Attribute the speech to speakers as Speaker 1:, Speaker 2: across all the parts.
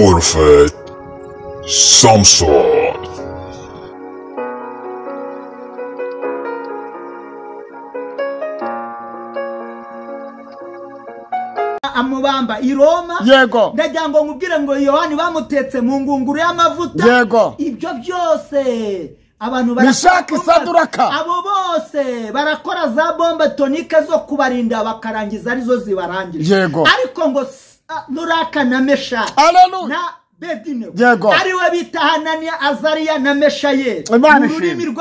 Speaker 1: Prophet Samson.
Speaker 2: Amubamba i Roma.
Speaker 3: Yego.
Speaker 2: Ndagira ngo nkubwire ngo Yohani bamutetse mu ngunguru y'amavuta.
Speaker 3: Yego.
Speaker 2: Ibyo byose abantu
Speaker 3: Meshaki, Saduraka,
Speaker 2: abo bose barakora za bombe tonike zo kubarinda bakarangiza arizo zibarangije.
Speaker 3: Yego.
Speaker 2: Ariko ngo Saduraka na Meshaki na Abedinego,
Speaker 3: Yego.
Speaker 2: ariwe bita Hananiya, Azariya na Meshayeli
Speaker 3: Imana
Speaker 2: mu rurimi
Speaker 3: ishimwe.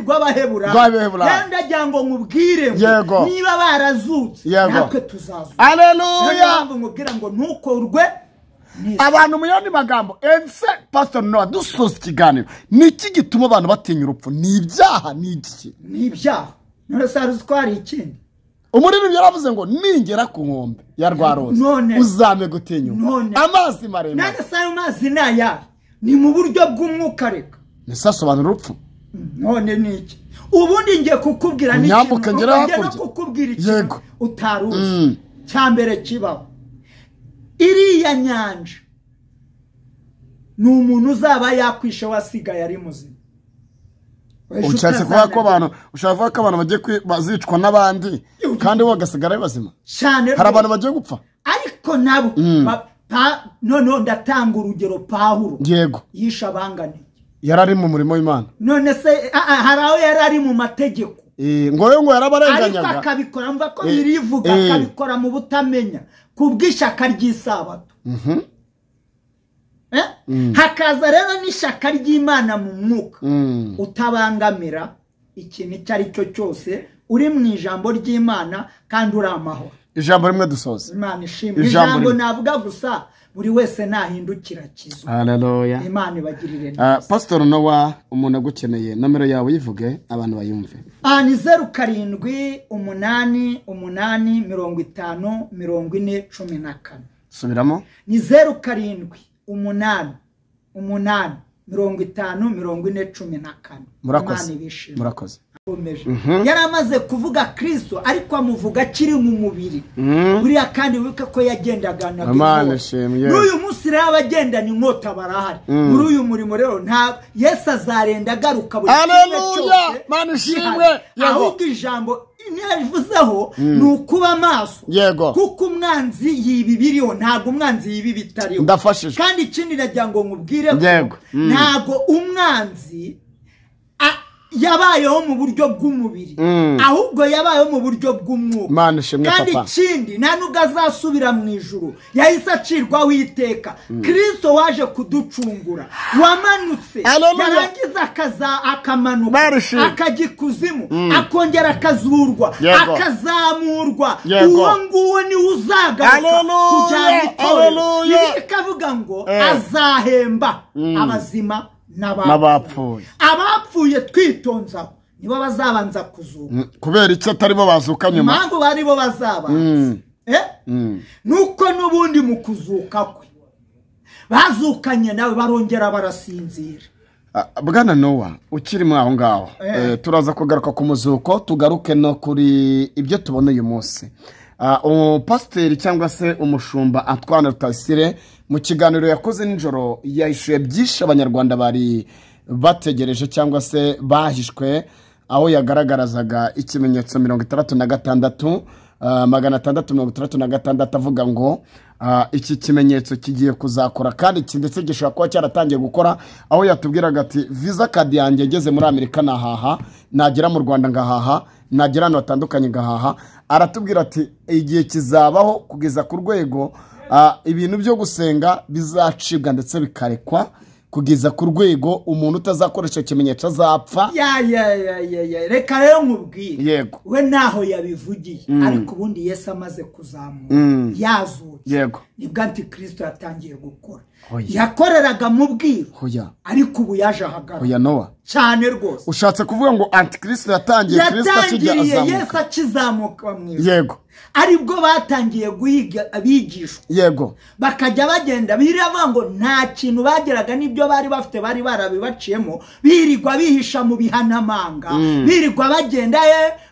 Speaker 2: rw'Abaheburayo.
Speaker 3: Rw'Abaheburayo.
Speaker 2: Ndagira ngo nkubwire ngo
Speaker 3: Yego.
Speaker 2: niba barazutse
Speaker 3: Yego.
Speaker 2: natwe tuzazuka.
Speaker 3: Haleluya.
Speaker 2: Niyo nkubwira ngo ntukorwe
Speaker 3: abantu mu yandi magambo. Ese Pastor Noah, dusoza ikiganiro, ni iki gituma abantu batinya urupfu? Ni ibyaha? Ni iki?
Speaker 2: Ni ibyaha. None se hari uzi ko hari ikindi?
Speaker 3: Umuririmbyi yaravuze ngo ningera ku nkombe ya Rwaroza
Speaker 2: None.
Speaker 3: uzame gutinyuka
Speaker 2: None.
Speaker 3: amazi maremare.
Speaker 2: None se ayo mazi ni ayahe? Ni mu buryo bw'umwuka reka.
Speaker 3: Ese asobanura urupfu?
Speaker 2: None ni iki? Ubundi ngiye kukubwira n'ikintu,
Speaker 3: Nyambuka ngere
Speaker 2: ngiye no
Speaker 3: hakurya.
Speaker 2: kukubwira ikintu
Speaker 3: Yego.
Speaker 2: utari uzi. Cya mbere kibaho, iriya nyanja ni umuntu uzaba yakwishe wasigaye ari muzima.
Speaker 3: Ushatse kuvuga ko abantu, ushaka kuvuga ko abantu bagiye bazicwa n'abandi kandi bo bagasigara ari bazima?
Speaker 2: Cyane.
Speaker 3: Hari abantu bagiye gupfa
Speaker 2: ariko nabo noneho ndatanga urugero, Pawulo.
Speaker 3: Yego.
Speaker 2: Yishe abanganiye.
Speaker 3: Yari ari mu murimo w'Imana.
Speaker 2: None se hari aho yari ari mu mategeko?
Speaker 3: Ngo we ngo yarabarenganyaga.
Speaker 2: Ariko akabikora, mva ko birivuga, akabikora mu butamenya kubw'ishyaka ry'isabato. Hakaza rero n'ishyaka ry'Imana mu mwuka utabangamira ikintu icyo ari cyo cyose, uri mu ijambo ry'Imana kandi uri amahoro.
Speaker 3: Ijambo rimwe dusoza.
Speaker 2: Imana ishimwe. Ijambo navuga gusa, buri wese nahindukira kizo.
Speaker 3: Haleluya.
Speaker 2: Imana ibagirire neza.
Speaker 3: Pastor Noah, umuntu agukeneye, nomero yawe yivuge abantu bayumve.
Speaker 2: Ni 0 7 8 8 50 40 14.
Speaker 3: Subiramo.
Speaker 2: Ni 0 7 8 8 50 40 14.
Speaker 3: Murakoze. Murakoze.
Speaker 2: Yari amaze kuvuga Kristo ariko amuvuga akiri mu mubiri. Buriya kandi wibuke ko yagendaga na n'uyu munsi rero abagendana inkota barahari. Muri uyu murimo rero nta Yesu azarenda agaruka buri kimwe cyose.
Speaker 3: Imana ishimwe.
Speaker 2: Ahubwo ijambo nivuzeho ni ukuba amaso.
Speaker 3: Yego.
Speaker 2: Kuko umwanzi yiba ibiriho, ntabwo umwanzi yiba ibitariho.
Speaker 3: Ndafashije.
Speaker 2: Kandi ikindi nagira ngo nkubwire ko ntabwo umwanzi yabayeho mu buryo bw'umubiri, ahubwo yabayeho mu buryo bw'umwuka. Kandi ikindi nta nubwo azasubira mu ijuru, yahise acirwaho iteka. Kristo waje kuducungura, wamanutse, yarangiza akamanuka akajya ikuzimu, akongera akazurwa, akazamurwa. Uwo nguwo niwe uzagaruka kujyana itorero. Bibiliya ikavuga ngo azahemba abazima
Speaker 3: n'abapfuye.
Speaker 2: Abapfuye twitonzaho nibo bazabanza kuzuka.
Speaker 3: Kubera icyo atari bo bazuka nyuma?
Speaker 2: Impamvu bari bo bazabanza nuko n'ubundi mu kuzuka kwe bazukanye nawe barongera barasinzira.
Speaker 3: Bwana Noah, ukiri muri aho ngaho, turaza kugaruka ku muzuko, tugaruke no kuri ibyo tubona uyu munsi. Umupasiteri cyangwa se umushumba Antoine Rutayisire mu kiganiro yakoze nijoro yahishuye byinshi abanyarwanda bari bategereje cyangwa se bahishwe, aho yagaragarazaga ikimenyetso 66 666 avuga ngo iki kimenyetso kigiye kuzakora kandi ndetse gishobora kuba cyaratangiye gukora, aho yatubwiraga ati visa card yanjye ngeze muri Amerika nahaha, nagera mu Rwanda ngahaha, nagera ahantu hatandukanye ngahaha. Aratubwira ati igihe kizabaho kugeza ku rwego ibintu byo gusenga bizacibwa ndetse bikarekwa, kugeza ku rwego umuntu utazakoresha ikimenyetso azapfa.
Speaker 2: Ya reka rero nkubwire.
Speaker 3: Yego.
Speaker 2: We naho yabivugiye, ariko ubundi Yesu amaze kuzamuka yazutse.
Speaker 3: Yego.
Speaker 2: Nibwo Antikristo yatangiye gukora. Yakoreraga mu bwiru. Ariko ubu yaje ahagarara.
Speaker 3: Oya Noah.
Speaker 2: Cyane rwose.
Speaker 3: Ushatse kuvuga ngo Antikristo yatangiye Kristo akijya azamuka.
Speaker 2: Yesu akizamuka mu ijuru.
Speaker 3: Yego.
Speaker 2: Aribwo batangiye guhiga abigishwa.
Speaker 3: Yego.
Speaker 2: Bakajya bagenda biravuga ngo nta kintu bageraga n'ibyo bari bafite bari barabibaciyemo, birirwa bihisha mu bihanamanga, birirwa bagenda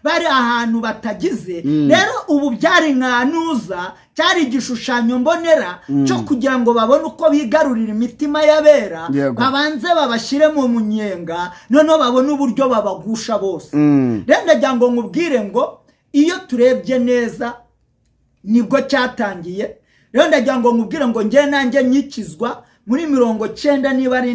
Speaker 2: bari ahantu batagize. Rero ubu byari nka nuza Cyari igishushanyo mbonera cyo kugira ngo babone uko bigarurira imitima y'abera, babanze babashyire mu munyenga, noneho babone uburyo babagusha bose. Rero ndagira ngo nkubwire ngo iyo turebye neza nibwo cyatangiye. Rero ndagira ngo nkubwire ngo njye nanjye nyikizwa muri 93 niba ari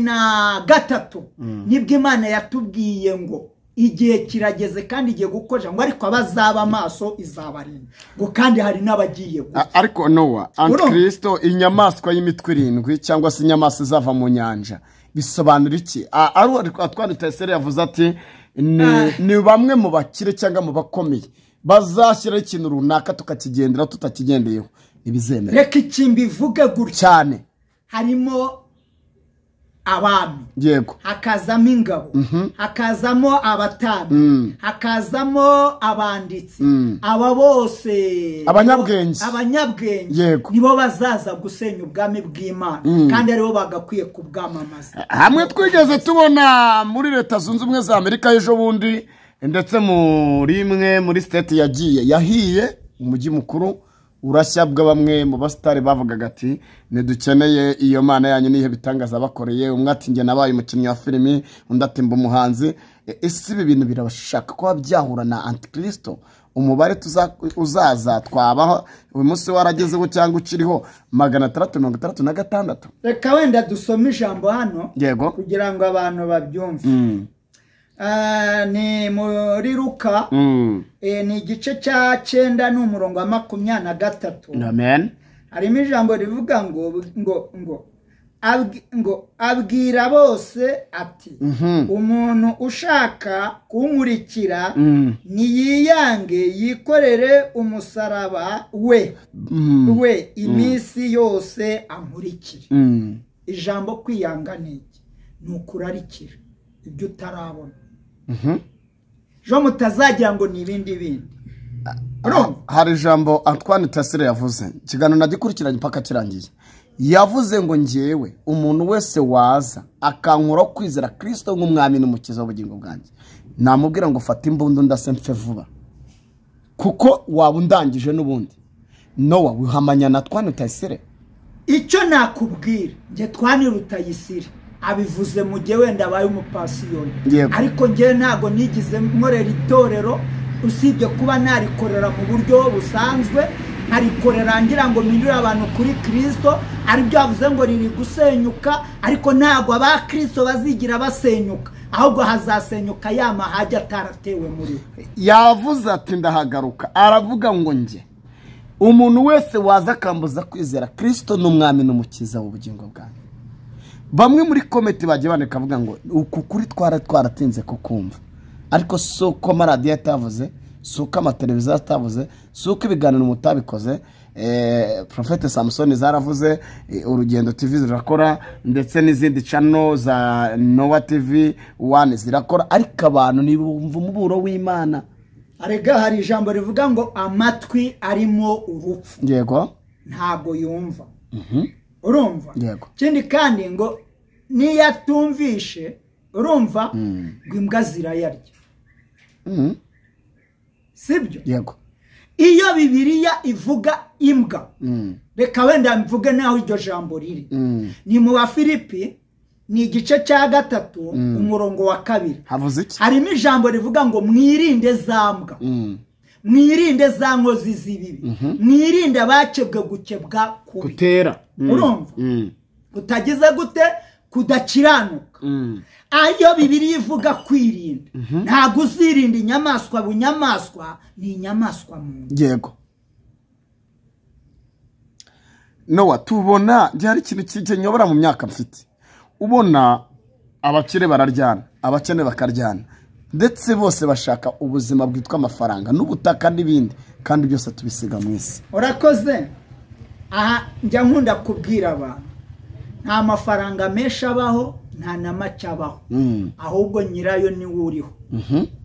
Speaker 2: nibwo Imana yatubwiye ngo igihe kirageze kandi igiye gukoja, ngo ariko abazaba amaso izabarinda, ngo kandi hari n'abagiye gupfa.
Speaker 3: Ariko Nowa, Antikristo, inyamaswa y'imitwe 7 cyangwa se inyamaswa izava mu nyanja, bisobanura iki? Ari Tayisere yavuze ati ni bamwe mu bakire cyangwa mu bakomeye bazashyiraho ikintu runaka tukakigendera tutakigendeyeho ibizemera.
Speaker 2: Reka ikimbivuge gutya
Speaker 3: cyane,
Speaker 2: harimo abami,
Speaker 3: yego,
Speaker 2: hakazamo ingabo, hakazamo abatambyi, hakazamo abanditsi, aba bose
Speaker 3: abanyabwenge,
Speaker 2: yego, nibo bazaza gusenya ubwami bw'Imana, kandi aribo bagakwiye kubwamamaza.
Speaker 3: Hamwe twigeze tubona muri Leta Zunze Ubumwe za Amerika ejo bundi, ndetse muri imwe muri state yagiye yahiye umujyi mukuru urashya bwa bamwe mu basitari bavugaga ati ntidukeneye iyo mana yanyu nihe bitangaza bakoreye. Umwe ati njye nabaye umukinnyi wa filimi, undi ati mba umuhanzi. Ese ibi bintu birabashaka kuba byahura na Antikristo? Umubare uzaza twabaho uyu munsi waragezeho cyangwa ukiriho 666.
Speaker 2: Reka wenda dusome ijambo hano,
Speaker 3: yego,
Speaker 2: kugira ngo abantu babyumve. Ni muri Luka, ni igice cya 9 n'umurongo wa 23.
Speaker 3: Amen.
Speaker 2: Harimo ijambo rivuga ngo ngo ngo ngo abwira bose ati umuntu ushaka kunkurikira niyiyange yikorere umusaraba we we iminsi yose ankurikire. Ijambo kwiyanga ni iki? Ni ukurarikira ibyo utarabona. Jo mutazagira ngo ni ibindi bindi.
Speaker 3: Hari ijambo Antoine Tasire yavuze, ikiganiro nagikurikiranye mpaka kirangiye. Yavuze ngo njyewe umuntu wese waza akankura kwizera Kristo nk'umwami n'umukiza w'ubugingo bwanjye, namubwira ngo fata imbundu ndase mfe vuba, kuko waba undangije n'ubundi. Nowa wihamanya na Antoine Tasire.
Speaker 2: Icyo nakubwira njye Antoine Rutayisire abivuze mu gihe wenda abaye umupasiyoni, ariko njye ntago nigize nkorera itorero, usibye kuba narikorera mu buryo busanzwe, narikorera ngira ngo mpindure abantu kuri Kristo, aribyo yavuze ngo riri gusenyuka, ariko ntago aba Kristo bazigira basenyuka, ahubwo hazasenyuka ya mahajya ataratewe muri we.
Speaker 3: Yavuze ati ndahagaruka, aravuga ngo njye umuntu wese waza akambuza kwizera Kristo n'umwami n'umukiza w'ubugingo bwanjye. Bamwe muri komite bagiye bandika bavuga ngo uku kuri twaratinze kukumva, ariko si uko amaradiyo atavuze, si uko amateleviziyo atavuze, si uko ibiganiro mutabikoze. Profete Samson zaravuze, Urugendo TV zirakora, ndetse n'izindi channel za Nowa TV 1 zirakora, ariko abantu ntibumva umuburo w'Imana.
Speaker 2: Arega hari ijambo rivuga ngo amatwi arimo urupfu,
Speaker 3: yego,
Speaker 2: ntago yumva. Urumva?
Speaker 3: Yego.
Speaker 2: Ikindi kandi ngo niyatumvishe, urumva, ngo imbwa zirayarya. Sibyo?
Speaker 3: Yego.
Speaker 2: Iyo Bibiliya ivuga imbwa, reka wenda mvuge naho iryo jambo riri, ni mu Bafilipi, ni igice cya 3 umurongo wa 2.
Speaker 3: Havuze iki?
Speaker 2: Harimo ijambo rivuga ngo mwirinde za mbwa, mwirinde za nkozi z'ibibi, mwirinde abakebwe gukebwa kubi,
Speaker 3: gutera.
Speaker 2: Urumva? Utagize gute? Kudakiranuka. Ayo Bibiliya ivuga kwirinda, ntago uzirinda inyamaswa bunyamaswa, ni inyamaswa muntu.
Speaker 3: Yego. Nowa, tubona hari ikintu kinyobora mu myaka mfite, ubona abakire bararyana, abakene bakaryana, ndetse bose bashaka ubuzima bwitwa amafaranga n'ubutaka n'ibindi, kandi byose tubisiga mu isi.
Speaker 2: Urakoze. Aha njya nkunda kubwira abantu, nta mafaranga menshi abaho, nta na make abaho, ahubwo nyirayo niwe uriho,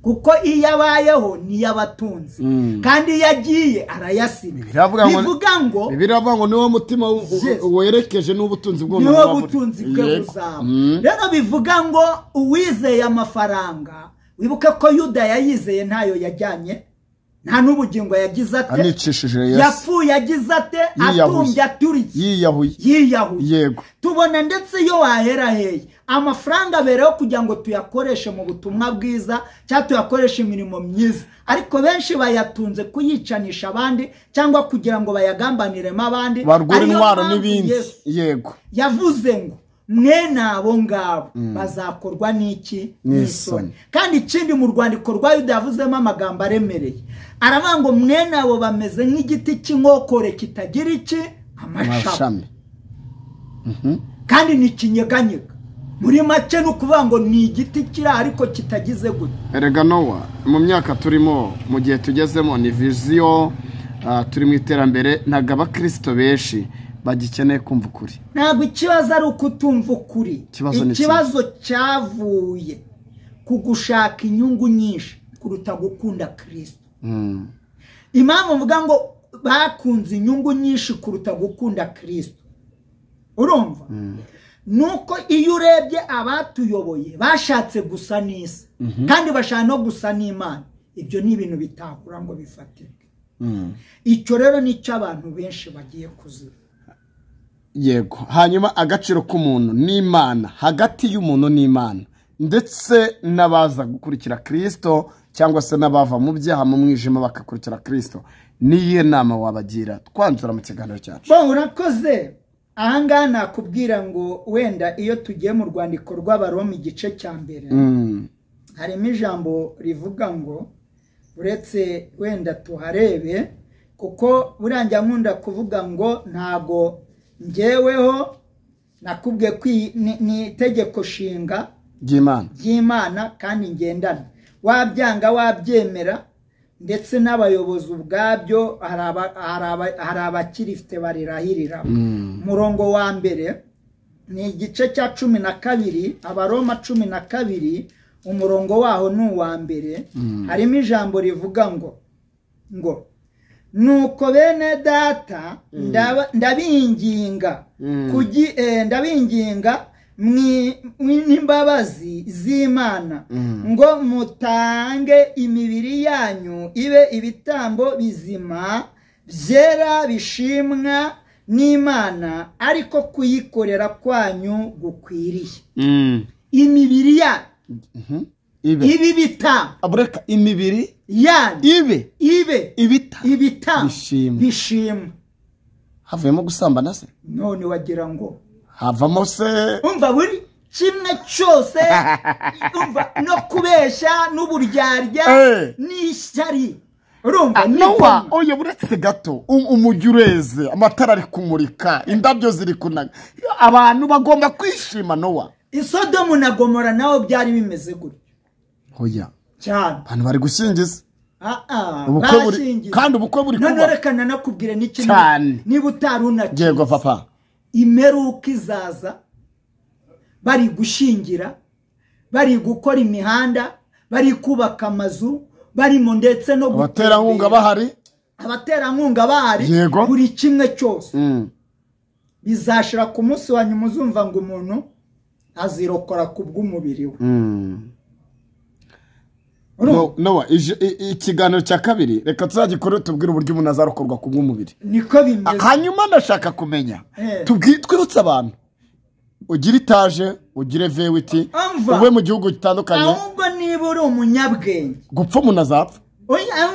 Speaker 2: kuko iyo abayeho niyo abatunze, kandi iyo agiye arayasiga. Bivuga ngo
Speaker 3: biravuga ngo niwo mutima werekeje n'ubutunzi bwo
Speaker 2: niwo butunzi bwe buzaba. Rero bivuga ngo uwizeye amafaranga, wibuke ko Yuda yayizeye ntayo yajyanye Nta n'ubugingo yagize ate, yapfuye agize ate, atumbye aturitse, yiyahuye.
Speaker 3: Yego.
Speaker 2: Tubona ndetse iyo wahera heye amafaranga abereho kugira ngo tuyakoreshe mu butumwa bwiza cyangwa tuyakoreshe imirimo myiza, ariko benshi bayatunze kuyicanisha abandi cyangwa kugira ngo bayagambaniremo abandi,
Speaker 3: barwura intwaro n'ibindi. Yego.
Speaker 2: Yavuze ngo mwene abo ngabo bazakorwa n'iki? N'isoni. Kandi ikindi mu rwandiko rwa Yuda yavuzemo amagambo aremereye, aravuga ngo mwene abo bameze nk'igiti cy'inkokore kitagira iki? Amashami. Kandi ni kinyeganyega. Muri make ni ukuvuga ngo ni igiti kiri ariko kitagize gute.
Speaker 3: Erega Nowa, mu myaka turimo, mu gihe tugezemo, ni viziyo, turi mu iterambere, ntabwo abakristo benshi bagikeneye kumva ukuri.
Speaker 2: Ntabwo ikibazo ari ukutumva ukuri, ikibazo cyavuye ku gushaka inyungu nyinshi kuruta gukunda Kristo. Impamvu mvuga ngo bakunze inyungu nyinshi kuruta gukunda Kristo, urumva nuko iyo urebye abatuyoboye bashatse gusa n'isi kandi bashaka no gusa n'Imana, ibyo ni ibintu bitahura ngo bifatike. Icyo rero nicyo abantu benshi bagiye kuzira.
Speaker 3: Yego. Hanyuma agaciro k'umuntu n'Imana, hagati y'umuntu n'Imana, ndetse n'abaza gukurikira Kristo cyangwa se n'abava mu byaha mu mwijima bakakurikira Kristo, niyihe nama wabagira twanzura mu kiganiro cyacu?
Speaker 2: Bo urakoze. Ahangaha nakubwira ngo wenda iyo tugiye mu rwandiko rw'Abaroma igice cya mbere, harimo ijambo rivuga ngo uretse wenda tuharebe, kuko burangira nkunda kuvuga ngo ntago njyeweho nakubwiye ko ni itegeko shinga ry'Imana kandi ngendana, wabyanga wabyemera, ndetse n'abayobozi ubwabyo hari abakirifite barirahirira. Umurongo wa mbere ni igice cya 12, Abaroma 12, umurongo waho ni uwa mbere. Harimo ijambo rivuga ngo nuko bene data ndabinginga ndabinginga n'imbabazi z'Imana ngo mutange imibiri yanyu ibe ibitambo bizima byera bishimwa n'Imana, ariko kuyikorera kwanyu gukwiriye. Imibiri yanyu ibe ibitambo,
Speaker 3: imibiri
Speaker 2: yanyu ibe ibitambo bishimwa.
Speaker 3: Havuyemo gusambana se?
Speaker 2: None wagira ngo
Speaker 3: havamo se?
Speaker 2: Umva buri kimwe cyose, umva no kubeshya n'uburyarya n'ishyari. Urumva
Speaker 3: Nowa, oya buretse gato, umujyi ureze, amatara ari kumurika, indabyo ziri kunaga, abantu bagomba kwishima. Nowa,
Speaker 2: Isodomu na Gomora naho byari bimeze gutyo.
Speaker 3: Oya
Speaker 2: cyane,
Speaker 3: abantu bari gushingiza. Kandi ubukwe buri kuba.
Speaker 2: None reka nanakubwire n'ikintu niba utari unakizi.
Speaker 3: Yego papa.
Speaker 2: Imperuka izaza bari gushingira, bari gukora imihanda, bari kubaka amazu, barimo ndetse no
Speaker 3: abaterankunga bahari,
Speaker 2: abaterankunga bahari, buri kimwe cyose bizashira ku munsi wa nyuma. Uzumva ngo umuntu azirokora ku bw'umubiri we.
Speaker 3: Nowa, ikiganiro cya kabiri reka tuzagikore tubwire uburyo umuntu azarokorwa ku bw'umubiri.
Speaker 2: Niko bimeze.
Speaker 3: Hanyuma ndashaka kumenya, twibutse abantu, ugire itaje, ugire vewiti, ube mu gihugu gitandukanye.
Speaker 2: Ahubwo niba uri umunyabwenge,
Speaker 3: gupfa umuntu azapfa.
Speaker 2: Oya,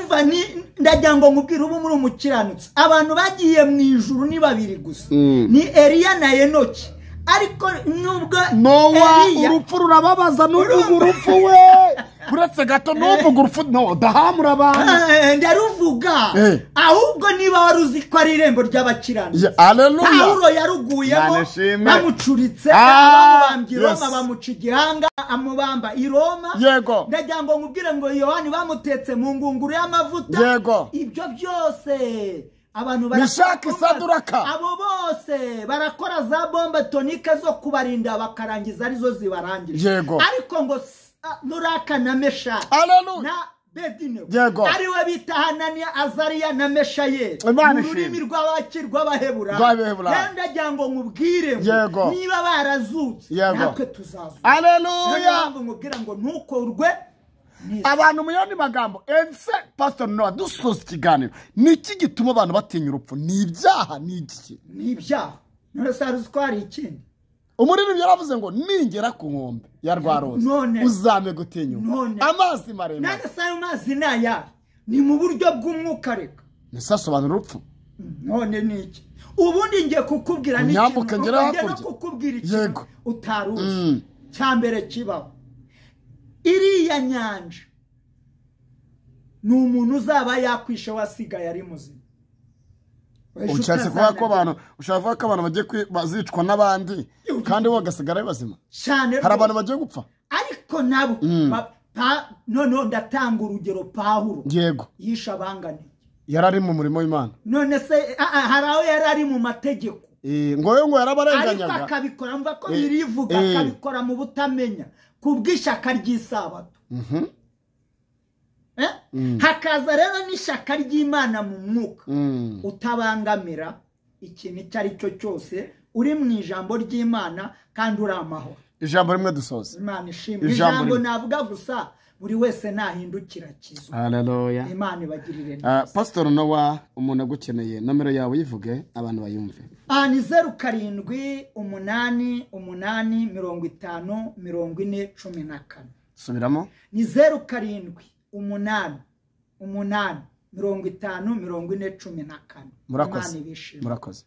Speaker 2: ndagira ngo nkubwire, ubu muri umukiranutsi, abantu bagiye mu ijuru ni babiri gusa, ni Eliya na Enoki. Ariko nubwo
Speaker 3: Nowa, urupfu rurababaza, n'uvuga urupfu we uretse gato, n'uvuga urupfu no dahamura abantu,
Speaker 2: ndaruvuga. Ahubwo niba wari uzi ko ari irembo ry'abakiranutsi, Pawulo yaruguyemo bamucuritse, bamubambye i Roma, bamuca igihanga, amubamba i Roma. Ndagira ngo nkubwire ngo Yohani bamutetse mu ngunguru y'amavuta. Ibyo byose abantu
Speaker 3: barakora, Saduraka,
Speaker 2: abo bose barakora za bombe tonike zo kubarinda, bakarangiza arizo zibarangije. Ariko ngo Nuraka na Meshaki na Abedinego, ariwe bita Hananiya, Azariya na Meshayeli, mu rurimi rw'Abaheburayo. Rero ndagira ngo nkubwire ngo niba barazutse natwe tuzazuka.
Speaker 3: Haleluya.
Speaker 2: Nkubwira ngo ntukorwe
Speaker 3: Abantu mu yandi magambo, ese Pastor Noah, dusoza ikiganiro, ni iki gituma abantu batinya urupfu? Ni ibyaha? Ni iki?
Speaker 2: Ni ibyaha. None se hari uzi ko hari ikindi?
Speaker 3: Umuririmbyi yaravuze ngo ningera ku nkombe ya Rwaroza uzame gutinyuka amazi maremare.
Speaker 2: None se ayo mazi ni ayahe? Ni mu buryo bw'umwuka. Reka
Speaker 3: ese asobanura urupfu.
Speaker 2: None ni iki? Ubundi ngiye kukubwira n'ikintu, ngiye no kukubwira ikintu utari uzi. Cya mbere kibaho, iriya nyanja ni umuntu uzaba yakwishe wasigaye ari muzima.
Speaker 3: Ushatse kuvuga ko abantu, ushaka kuvuga ko abantu bagiye bazicwa n'abandi kandi bo bagasigara ari bazima?
Speaker 2: Cyane.
Speaker 3: Hari abantu bagiye gupfa
Speaker 2: ariko nabo noneho ndatanga urugero, Pawulo.
Speaker 3: Yego.
Speaker 2: Yishe abanganiye.
Speaker 3: Yari ari mu murimo w'Imana.
Speaker 2: None se hari aho yari ari mu mategeko?
Speaker 3: Ngo we ngo yarabarenganyaga.
Speaker 2: Ariko akabikora, mva ko birivuga, akabikora mu butamenya kubw'ishyaka ry'isabato. Hakaza rero n'ishyaka ry'Imana mu mwuka utabangamira ikintu icyo ari cyo cyose, uri mu ijambo ry'Imana kandi uri amahoro.
Speaker 3: Ijambo rimwe dusoza.
Speaker 2: Imana ishimwe. Ijambo navuga gusa, buri wese nahindukira kizo.
Speaker 3: Haleluya.
Speaker 2: Imana ibagirire neza.
Speaker 3: Pastor Noah, umuntu agukeneye, nomero yawe yivuge abantu bayumve.
Speaker 2: Ni 0 7 8 8 50 40 14.
Speaker 3: Subiramo.
Speaker 2: Ni 0 7 8 8 50 40 14.
Speaker 3: Murakoze. Murakoze.